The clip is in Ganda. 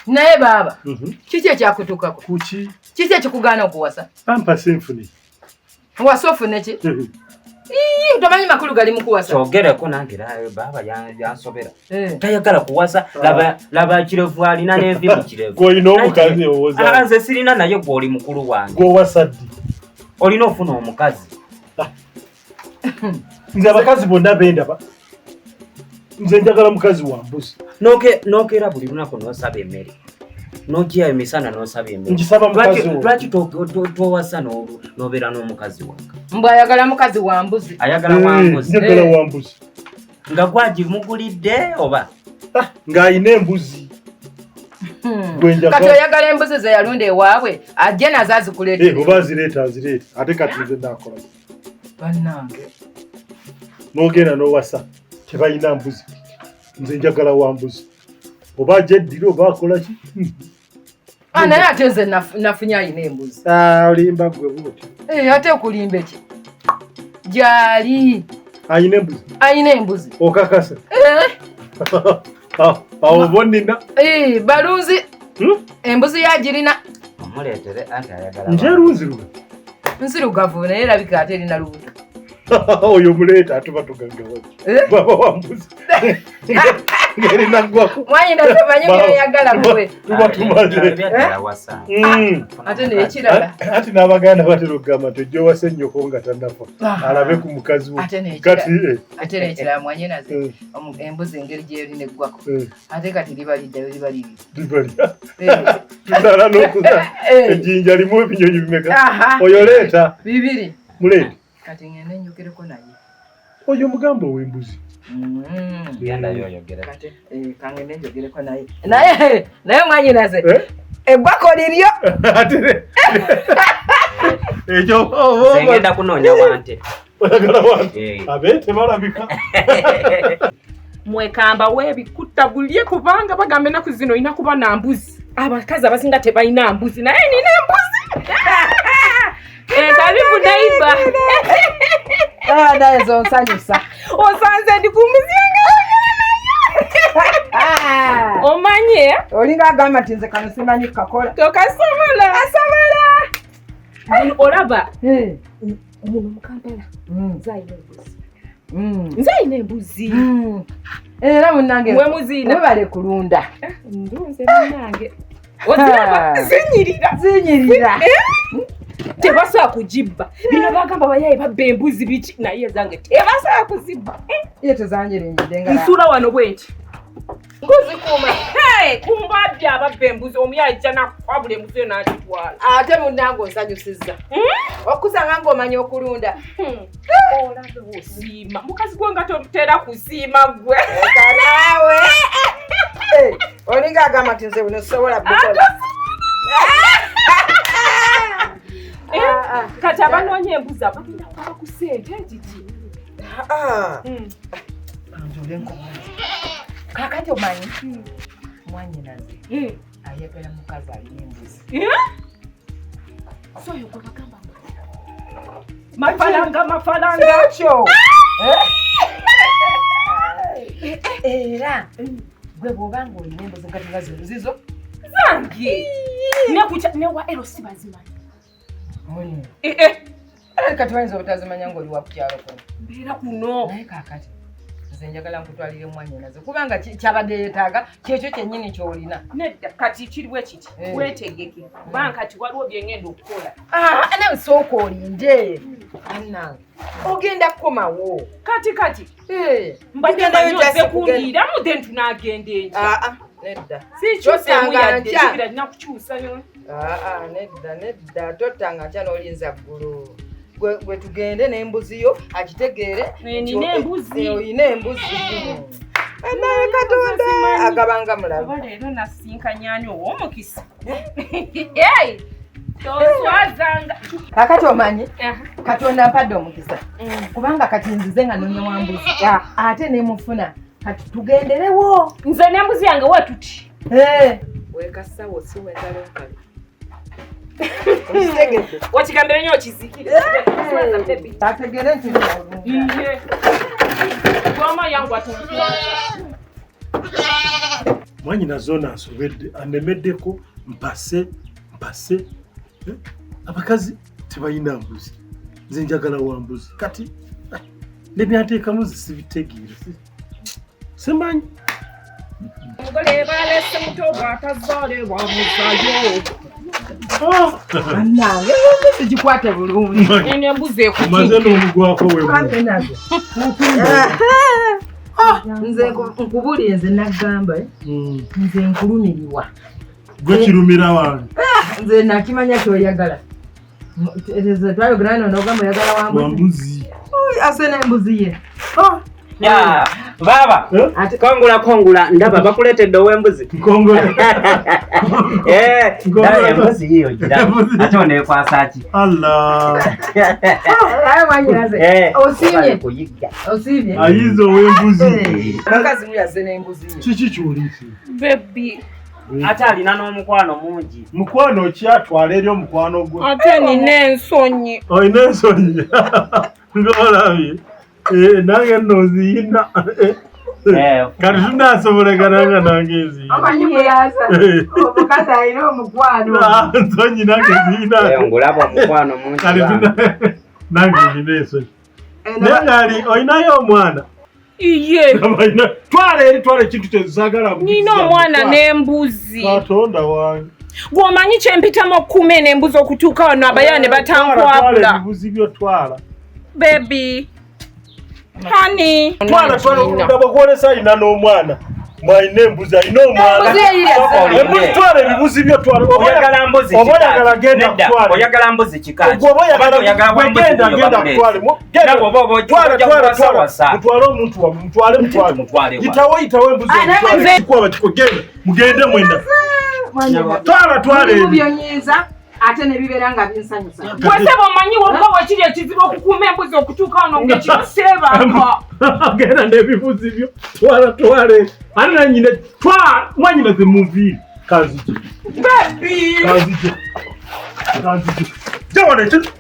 Naye baaba, kiki ekyakutuukako? Kuki? Kiki ekikugaana okuwasa? Pampa sinfuni. Wasa ofune ki? Ii, tomanyi makulu gali mu kuwasa. Kyogereko nange baaba yansobera. Eh. Tayagala kuwasa, laba laba kirevu alina n'envi mu kirevu. Gw'olina omukazi owoza. Ah, nze sirina naye gw'oli mukulu wange. Gw'owasa ddi? Olina ofuna omukazi. Nze abakazi bonna bendaba. Nze njagala mukazi wa mbuzi. Nokeera buli lunaku n'osaba emmere. N'ojja emisana n'osaba emmere. Ngisaba mukazi wo. Lwaki towasa n'obeera n'omukazi wange? Mbu ayagala mukazi wa mbuzi. Ayagala wa mbuzi. Njagala wa mbuzi. Nga gwagimugulidde oba? Ah, ng'alina embuzi. Kati oyagala embuzi ze yalunda ewaabwe ajje nazo azikuleetera. Oba azireeta azireeta ate kati nze naakola. Bannange. N'ogenda n'owasa tebalina mbuzi. Nze njagala wa mbuzi. Oba ajeddira oba akola ki? Ah, naye ate nze nafunye alina embuzi. Ah, olimba ggwe bw'otyo. Ate okulimba ki? Gyali. Alina embuzi? Alina embuzi. Okakasa? Awo bo nnina. Balunzi. Embuzi yagirina. Omuleetere anti ayagala. Njeru nzirugavu. Nzirugavu naye erabika ate erina lubuto. Oyo muleeta atuba tugaggawa. Baba wa mbuzi. Ng'erina ggwako. Mwanyina tomanyi by'oyagala gwe. Tuba tumaze. Ate n'ekirala. Anti n'Abaganda batera okugamba nti ojja owase nnyoko nga tannafa. Alabe ku mukazi we. Ate n'ekirala mwanyinaze embuzi engeri gy'erina eggwako. Ate kati liba liddayo liba libi. Liba lya. Tuzaala n'okuza. Ejjinja limu ebinyonyi bimeka. Oyo leeta. Bibiri. Muleete. Kati ngende njogereko naye. Oyo mugamba ow'embuzi. Gendayo oyogere. Kati kangende njogereko naye. Naye naye mwanyinaze. Eggwako liryo. Ekyo ngenda kunoonya wante. Oyagala wante. Abeete balabika. Mwekamba weebikutta bulye kubanga bagamba ennaku zino olina kuba na mbuzi. Abakazi abasinga tebalina mbuzi naye nina embuzi. Karibu neighbor. Ah, naye zonsanyusa. Osanze ndi ku mbuzi yange. Omanye? Olinga agamba nti nze kano simanyi kukakola. Tokasobola. Asobola. Olaba. Muno mu Kampala. Nze alina embuzi. Nze alina embuzi. Era munnange. Mwe muziina. Mwebale kulunda. Ndunze munnange. Oziraba zinyirira. Zinyirira. Tebasobola kugibba. Bino bagamba bayaye babba embuzi biki naye zange tebasobola kuzibba. Ye tezanyiringidde nga. Nsuula wano bwenti. Nguzikuuma. Kumbabbi ababba embuzi omuyaye ajja nakwabula embuzi eyo n'agitwala. Ate munnange onsanyusizza. Okusanga ng'omanyi okulunda. Olaba osiima. Mukazi gwe nga totera kusiima ggwe. Naawe. Olinga agamba nti nze buno sobola bukola. Kati abanoonya embuzi abagenda kuba ku ssente kiki? Kaakati omanyi mwannyinaze ayagala mukazi alina embuzi. So oyo gwe bagamba mafalanga mafalanga. Ekyo. Era gwe bw'oba ng'olina embuzi kati nga zino zizo zange. Newa ero si bazimanyi. Kati bayinza obutazimanya ng'oli wa ku kyalo kuno. Mbeera kuno. Naye kaakati nze njagala nkutwalire mwannyinaze kubanga kyabadde yeetaaga kyekyo kyennyini ky'olina. Nedda kati kiri bwe kiti weetegeke kubanga kati waliwo bye ngenda okukola. Nawe sooka olinde. Annange ogenda kukomawo. Kati kati mbadde manyi ozze kundiiramu then tunaagenda enkya. Nedda. Sikyuseemu yadde kibira nina kukyusa. Nedda nedda tottanga nkya n'olinza ggulu. Gwe tugende n'embuzi yo akitegeere. Nina embuzi. Olina embuzi. Naye Katonda agabanga mulalu. Oba leero nasinkanye ani ow'omukisa. Toswazanga. Kaakati omanyi Katonda mpadde omukisa kubanga kati nzize nga noonya wa mbuzi ate ne mufuna. Kati tugenderewo. Nze n'embuzi yange wetuti. Weekasawo si wengalo nkalu. Wakigambire nnyo okizikire. Ategere nti Goma yangu atunzwa. Mwanyina zona nsobedde, anemeddeko mpase mpase. Abakazi tebalina mbuzi, nze njagala wa mbuzi. Kati nebyanteekamu sibitegeera, simanyi. Omugole balese muto bw'atazaale bamuzayo. Bannange, embuzi gikwate bulungi. Eno embuzi Omaze ekutuuke. n'omugwako wewe. Kwate nazo. Nze nkubulire, nze naggamba, nze nkulumirirwa. Gwe kirumira wange. Nze nakimanya kyoyagala. Twayogera nno n'ogamba oyagala wa mbuzi. Wa mbuzi. Ase n'embuzi ye. Ya, baba. Eh? Kongula kongula, ndaba bakuleetedde ow'embuzi. Kongula. Eh, Kongula. ndaba embuzi yiyo gira. Embuzi. Ate oneekwasa ki? Allah. Aye mwanyinaze. Eh, Osiimye. webale kuyigga. Osiimye. Ayiza ow'embuzi. Omukazi wuyo azze n'embuzi ye. Kiki ky'oliisi? Baby, Ate alina n'omukwano mungi. Mukwano ki atwala eri omukwano gwe? ate nina ensonyi. Olina ensonyi ng'olabye. Nange nno nziyina. Eh, Kati tunaasobolagana nga nange nziyina. Omanyi mulaza. Omukazi alina omukwano. Ah, ensonyi nange nziyina. Eh, ngulaba omukwano mungi. Kati bambi. Nange nina ensonyi. Naye ngaali olinayo omwana? Iye, Twala eri, twala ekintu kye saagala. nina omwana n'embuzi. Katonda wange. Gw'omanyi kye mpitamu okukuuma eno embuzi okutuuka wano abayaye ne Twala batankwakula. ebibuzi byo, twala. Baby, honey. Twala, twala oludda bwolesa alina n'omwana. Mwalina embuzi, alina omwana. Embuzi eyiye. Embuzi, twala ebibuzi byo, twala. Oyagala mbuzi Oba kika ki? oyagala genda Nedda, kutwala. oyagala mbuzi kika ki? Gwe oba oyagala- Oba oyagala gwe bwa mbuzi genda, buno genda bakuleese. kutwale. Genda. Nabwe oba oba Twala, ojja twala, kuwasa twala. wasa. Mutwale omuntu wammwe, mutwale, mutwale. Mutwale wa. Yitawo, yitawo embuzi Ah, naye omutwale. nze- Kikuba kiko, genda. Mugende mwenda. Twala, twala Mulimu eri. byonyiiza ate ne bibeera nga binsanyusa. Gwe sebo omanyi wobba wekiri ekizibu okukuuma embuzi okutuuka wano ng'ekiro seebaka. Genda n'ebibuzi byo, twala, twala. Ate nanyina, twala, mwanyina ze munviiri. Kanzije. Baby. Kanzije. Kanzije. Jja wano ekintu.